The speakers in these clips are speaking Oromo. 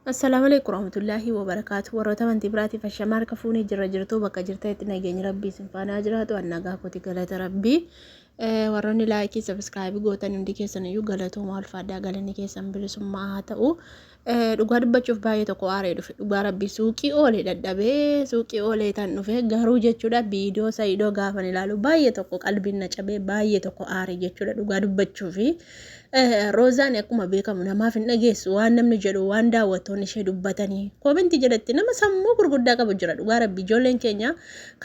Assalaamu alaikum warahmatullaahi wabarakaatu. Warroota amantii biraatiif ashamaa harka fuunee jirra jirtu bakka jirtanitti nageenyi rabbii isin faana jiraatu. An nagaa kooti galata rabbii. Warroonni laayikii sabiskiraayibii gootan hundi keessan iyyuu galatooma ulfaadhaa galanni keessan bilisummaa haa ta'u. Dhugaa dubbachuuf baay'ee tokko aaree dhufe dhugaa rabbii suuqii oolee dadhabee suuqii oolee tan dhufe garuu jechuudha viidiyoo Sa'idoo gaafan ilaalu baay'ee tokko qalbiin na cabee baay'ee tokko aaree jechuudha dhugaa dubbachuufi. Roozaan akkuma beekamu namaaf hin dhageessu waan namni jedhu waan daawwattoonni ishee dubbatanii koomentii jalatti nama sammuu gurguddaa qabu jira dhugaa rabbi ijoolleen keenya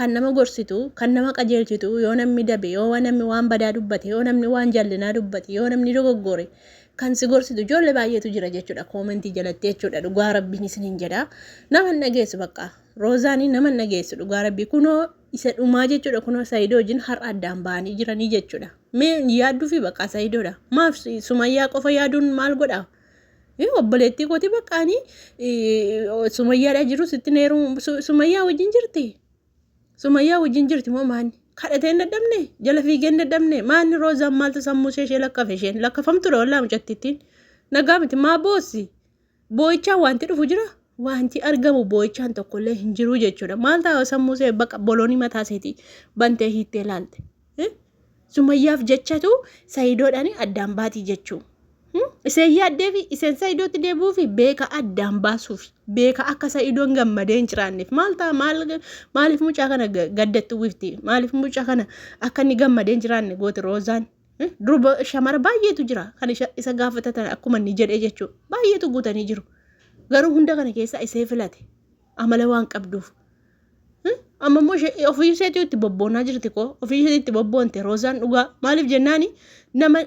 kan nama gorsitu kan nama qajeelchitu yoo namni dabe yoo namni waan badaa dubbate yoo namni waan jallinaa dubbate yoo namni dogoggore kan si gorsitu ijoollee baay'eetu jira jechuudha koomentii jalatti jechuudha dhugaa rabbiin isiniin jedha nama hin dhageessu bakka Roozaanii nama hin dhageessu dhugaa rabbii kunoo isa dhumaa jechuudha kunoo Saidoo wajjin har'a addaan ba'anii jiranii jechuudha. Mee yaadduufi bakka Saidoodha. Maaf Sumayyaa qofa yaaduun maal godha? Obboleettii kooti bakka ani Sumayyaadha jiru sitti neeru Sumayyaa wajjin jirti. Sumayyaa wajjin jirti moo maanni? Kadhatee hin dadhabne jala fiigee hin dadhabne maanni Roozaan maaltu sammuu ishee ishee lakkafe isheen lakkafamtuudha wallaa mucattittiin. Nagaa miti maa boossi? Boo'ichaan wanti dhufu jira? Wanti argamu boo'ichaan tokkollee hin jiru jechuudha. Maal ta'a sammuu ishee baqa boloonii mataa isheetii bantee hiittee ilaalte. Sumayyaaf jechatu Sayidoodhaan addaan baatii jechuu. Iseen yaaddee fi iseen Sayidootti deebi'uu fi beeka addaan baasuuf beeka akka Sayidoon gammadee hin jiraanneef maal ta'a maal maaliif mucaa kana gaddatti uwwifti maaliif mucaa kana akka inni gammadee hin jiraanne gooti Roozaan. Durba shamara baay'eetu jira kan isa gaafatatan akkuma inni jedhee jechuudha. Baay'eetu guutanii jiru. Garuu hunda kana keessaa isee filate amala waan qabduuf. Amma immoo ofii isheetii itti bobboonaa jirti koo ofii isheetii itti bobboonte Roozaan dhugaa maaliif jennaani nama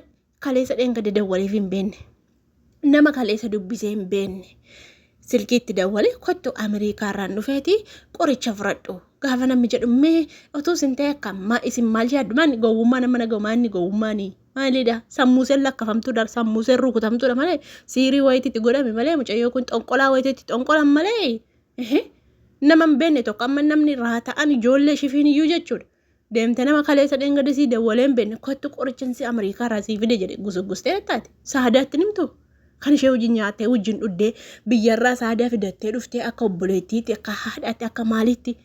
kaleessa dheengadda dawwaleef hin beekne. Nama kaleessa dubbisee hin beekne silkii itti dawwale kottu Ameerikaa irraan dhufeeti qoricha fudhadhu gaafa namni jedhu mee utuu isin ta'e akkam maa isin maal yaaddu maanni gowwummaa nama naga'u maanni gowwummaani maalidha sammuu seen lakkafamtuudha sammuu seen rukutamtuudha malee siirii wayiitti godhame malee mucayyoo kun xonqolaa wayiitti xonqolan malee nama hin beekne tokko amma namni raata'an ijoollee shifiin iyyuu jechuudha. Deemte nama kaleessa dheengadda sii dawwalee hin beekne kottu qorichan si Ameerikaa irraa sii fide jedhe gusuggustee taate saadaatti nimtu kan ishee wajjin nyaattee wajjin dhuddee biyyarraa saadaa fidattee dhuftee akka obboleettiitti akka haadhaatti akka maaliitti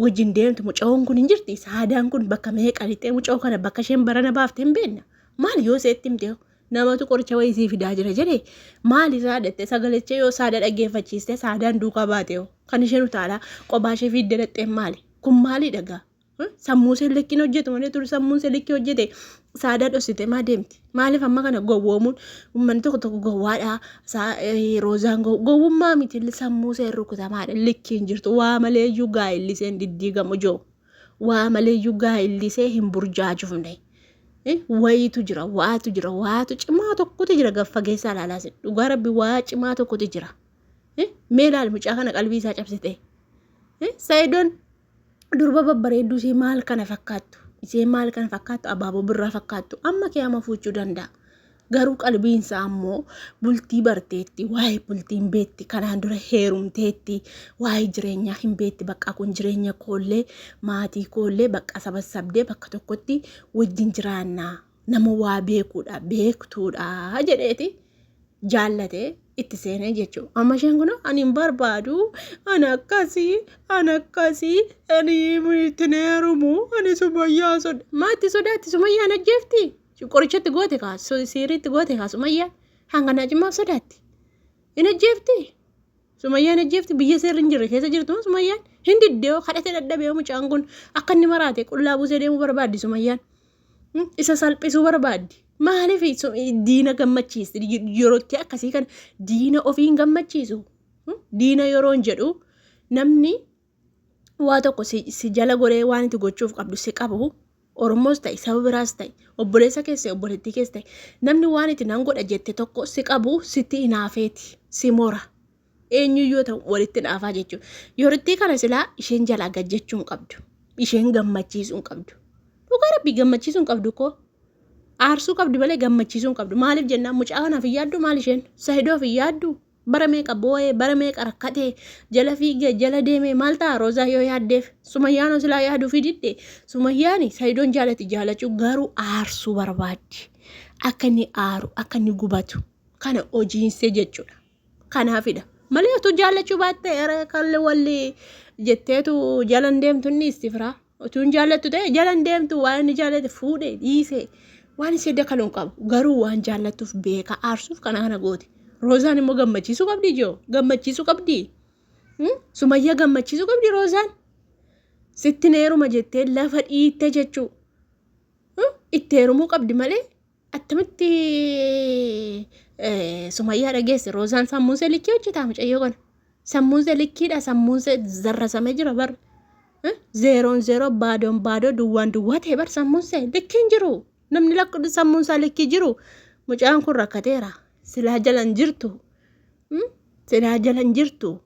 wajjin deemtu mucayoon kun hin jirti saadaan kun bakka meeqa lixxee mucayoo kana bakka isheen barana baafte hin beekna maal yoo seetti himte namatu qoricha wayii sii fidaa jira jedhe maal isaa dhette sagalicha yoo saada dhaggeeffachiiste saadaan duukaa baate kan isheen utaalaa qobaa ishee fiiddee dhexxeen maali Kun maalidha gaa? Sammuu ishee likkiin hojjetu malee turu sammuun ishee likkii hojjete saadaa dhossite maa deemti? Maaliif amma kana gowwoomuun uummanni tokko tokko gowwaadha. Roozaan gowwummaa miti sammuu ishee rukutamaadha likkiin jirtu waa maleeyyuu gaa'illi isheen diddiigamu joo. Waa maleeyyuu gaa'illi ishee hin burjaajofne. Wayiitu jira waatu jira waatu cimaa tokkotu jira gad fageessaa ilaalaa dhugaa rabbi waa cimaa tokkotu jira. Mee ilaali mucaa kana qalbii isaa cabsite. Sayidoon durba babbareedduu ishee maal kana fakkaattu ishee maal kana fakkaattu abaaboo birraa fakkaattu amma kee amma fuuchuu danda'a. Garuu qalbiin isaa ammoo bultii barteetti waa'ee bultii hin beetti kanaan dura heerumteetti waa'ee jireenyaa hin beetti bakka kun jireenya koollee maatii koollee bakka sabassabdee bakka tokkotti wajjin jiraannaa nama waa beekuudha beektuudha jedheeti jaallate itti seenee jechuudha. Amma isheen kun ani hin barbaadu, ani akkasii, ani akkasii, ani itti hin heerumu, ani sumayyaa soda. Maa itti sodaatti sumayyaan ajjeefti? Qorichatti goote kaa, siiriitti goote kaa sumayyaan. Hanga naacimaaf sodaatti. Hin ajjeefti? Sumayyaan ajjeefti biyya seerri hin jirre keessa jirtu moo sumayyaan hin diddee hoo kadhate dadhabee hoo mucaan kun akka inni maraate qullaa buusee deemuu barbaaddi sumayyaan. Isa salphisuu barbaaddi. Maaliif diina gammachiisti yerootti akkasii kana diina ofii hin gammachiisu. Diina yeroon jedhu namni waa tokko si jala goree waan itti gochuuf qabdu si qabu Oromoos ta'e saba biraas ta'e obboleessa keessa ta'e obboleettii keessa ta'e namni waan itti nan godha jette tokko si qabu sitti hinaafeeti si mora. Eenyuyyoo ta'u walitti hinaafaa jechuudha. Yorittii kana silaa isheen jalaa gad jechuu hin qabdu. Isheen gammachiisuu hin qabdu. Dhugaa rabbii gammachiisuu hin qabdu koo. Aarsuu qabdi malee gammachiisuu hin qabdu. Maaliif jennaan mucaa kanaaf hin yaaddu maal isheen? Sahidoof hin yaaddu? Bara meeqa boo'ee, bara meeqa rakkatee, jala fiigee, jala deemee maal ta'a Roozaa yoo yaaddeef? Sumayyaanoo silaa yaaduufii didde. Sumayyaani Sayidoon jaalati jaalachuu garuu aarsuu barbaaddi. Akka inni aaru, akka inni gubatu kana hojiinsee jechuudha. Kanaafidha. Malee utuu jaallachuu baatte kan walli jetteetu jala hin deemtu inni istifiraa. Utuu hin jaallattu ta'e jala hin deemtu waan inni jaallate fuudhe dhiise waan ishee dakalu hin qabu. Garuu waan jaallattuuf beeka aarsuuf kana kana gooti. Roozaan immoo gammachiisuu qabdi ijoo gammachiisuu qabdi. Sumayyaa gammachiisuu qabdi Roozaan. Sitti heeruma jettee lafa dhiitte jechuu. Itti heerumuu qabdi malee attamitti Sumayyaa dhageesse Roozaan sammuun see likkii hojjetaa mucayyoo kana. Sammuun see likkiidha sammuun see zarrasamee jira bar. Zeeroon zeeroo baadoon baadoo duwwaan duwwaa ta'e bar sammuun see likkii hin jiru. Namni sammuun isaa likkii jiru mucaan kun rakkateera. Silaa jalan jirtu. Silaa jalan jirtu.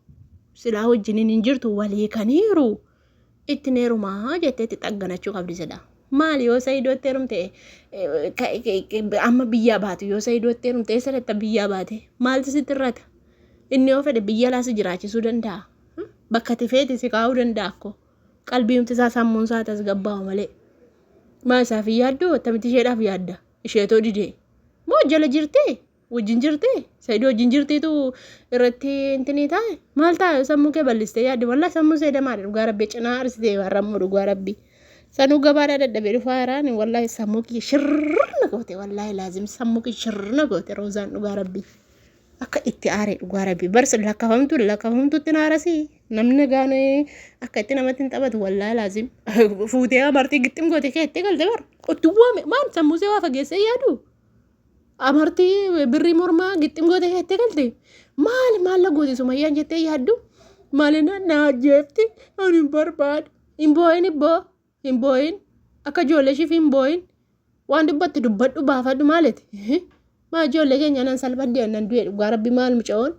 Silaa wajjiniin hin jirtu walii kaniiru. Ittiin heerumaa jettee itti xagganachuu qabdi jedha. Maali yoo Sa'iidootti heerumte amma biyyaa baatu yoo Sa'iidootti heerumte eessa dhatta biyyaa baate maaltu sitti irrata? Inni yoo fedhe biyya alaa si jiraachisuu danda'a. Bakka ati feete si kaa'uu danda'a akkoo. Qalbiimti isaa sammuun isaa tasgabbaa'u malee. Maa isaaf hin yaaddu attamitti isheedhaaf yaadda? Isheetoo didee. Moo jala jirtee? Wajjin jirtee? Saidoo wajjin jirtiitu irratti intinii taa'e? Maal taa'e sammuu kee bal'istee yaadde? Wallaahi sammuun see damaadha dhugaa rabbii cinaa arsitee warrammoo dhugaa rabbii. Sanuu gabaadhaa dadhabee dhufaa jiraan wallaahi sammuu kiyya shirrna goote wallaahi laazim sammuu kiyya shirrna goote roozaan dhugaa rabbii. Akka itti aare dhugaa rabbii barsa lakkafamtuu lakkafamtuutti naarasii namni nagaan akka itti namatti hin taphatu wallaahi laazim fuutee amartii gixxim goote keettee galte bar otti waame maal sammuu see waa fageessee yaadu. Amartii birrii mormaa gixxim goote jettee galte maali maal la goote sumayyaan jettee yaaddu maali na ajjeefti ani hin barbaadu hin boo'in ibboo hin boo'in akka ijoollee ishiif hin boo'in waan dubbatte dubbadhu baafadhu maaliti maa ijoollee keenya nan salphadde nan du'e dhugaa rabbi maal mucayoon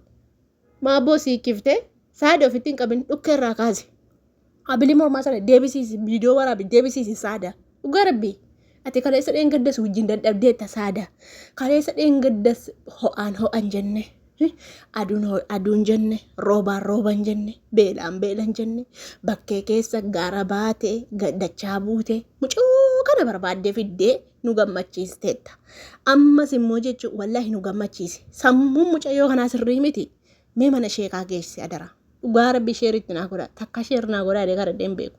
maa boo siikkifte saada ofitti hin qabin dhukkee irraa kaase. Abilii mormaa sana deebisiisi viidiyoo waraabi deebisiisi saada. Dhugaa rabbii. Ati kaleessa dheengaddas wajjin dadhabdeetta saada. Kaleessa dheengaddas ho'aan ho'an jenne. Aduun aduun jenne roobaan rooban jenne beelaan beelan jenne bakkee keessa gaara baate dachaa buute mucoo kana barbaaddee fiddee nu gammachiisteetta. Ammas immoo jechuun wallaahi nu gammachiise. Sammuun mucayyoo kanaa sirrii miti. Mee mana sheekaa geessi adara. Dhugaa rabbi sheer itti naa godha. Takka sheer naa godhaa jedhee kadhadhee hin beeku.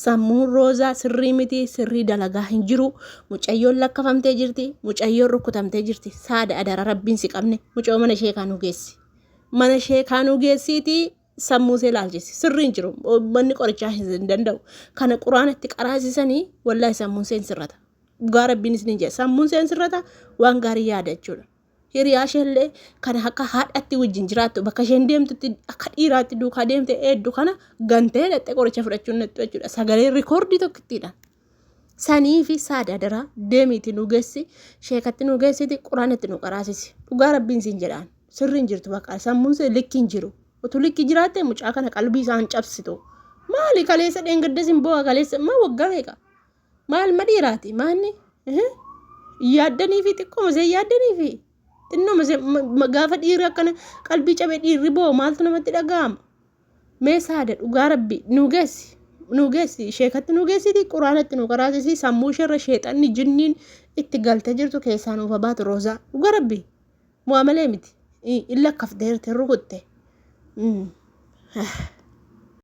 Sammuun roozaa sirrii miti sirrii dalagaa hin jiru. Mucayyoon lakkafamtee jirti. Mucayyoon rukkutamtee jirti. Saada adara rabbiin si qabne mucayyoo mana sheekaa nu geessi. Mana sheekaa nu geessiitii sammuu see laalchisi. Sirrii hin jiru. Manni qorichaa hin danda'u. Kana quraana itti qaraasisanii wallaahi sammuun see hin sirrata. Dhugaa rabbiin isin hin jedha. Sammuun see hin sirrata waan gaarii yaada jechuudha. Hiriyaa isheellee kan akka haadhatti wajjin jiraattu bakka isheen deemtutti akka dhiiraatti duukaa deemte eeddu kana gantee dhaqxee qoricha fudhachuun nattu jechuudha. Sagalee rikoordii tokkittiidha. Sanii fi saada daraa deemiiti nu geessi sheekatti nu geessiti quraanatti nu qaraasisi. Dhugaa rabbiin siin jedhaan sirriin jirtu bakka sammuun see likki hin jiru. Utuu likki jiraatte mucaa kana qalbii isaan cabsitu. Maali kaleessa dheengaddas hin boo'a kaleessa maa waggaa meeqa? Maal ma dhiiraati maanni yaaddanii fi xiqqooma ishee yaaddanii fi xinnooma ishee gaafa dhiirri akkana qalbii cabee dhiirri boo'u maaltu namatti dhaga'ama? Mee saada dhugaa rabbi nu geessi nu geessi sheekatti nu geessiti quraanatti nu qaraasisi sammuu isheerra sheexanni jinniin itti galtee jirtu keessaa nuuf baatu roozaa dhugaa rabbi mu'amalee miti in lakkafteerte rukutte.